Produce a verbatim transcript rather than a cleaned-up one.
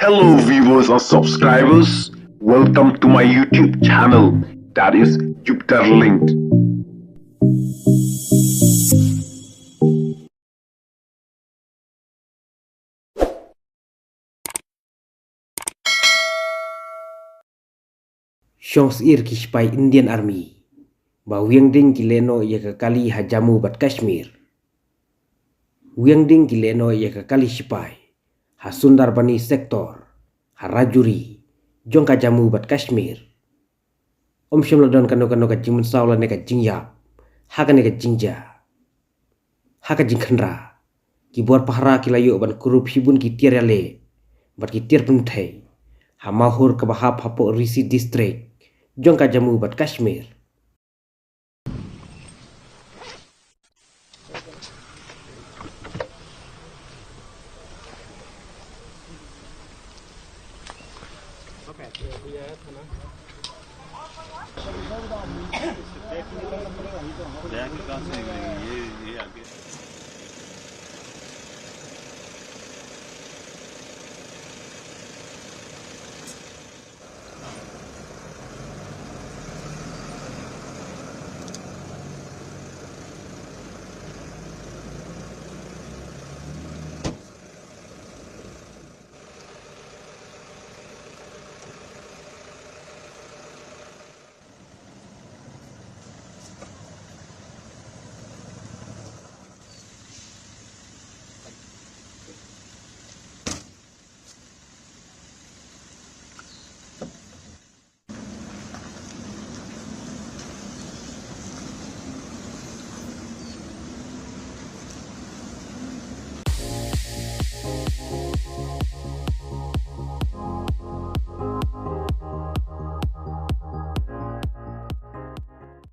Hello viewers and subscribers, welcome to my YouTube channel, that is Jupiter Linked. Shong sir ki sipai Indian Army ba wiang ding ki lehnoh ïa ka kali ha Jammu bad Kashmir. Wiang ding ki lehnoh ïa ka kali sipai ha Sundarbani sector ha Rajouri jong ka Jammu bad Kashmir. Ym shym la don kano kano ka jingmynsaw lane ka jingïap ha kane ka jingjia. Ha ka jingkhynra, ki bor pahara ki la ïoh ban kurup shibun ki tiar ïaleh bad ki tiar pynthei ha Mahur kaba hap hapoh Risi District jong ka Jammu bad Kashmir.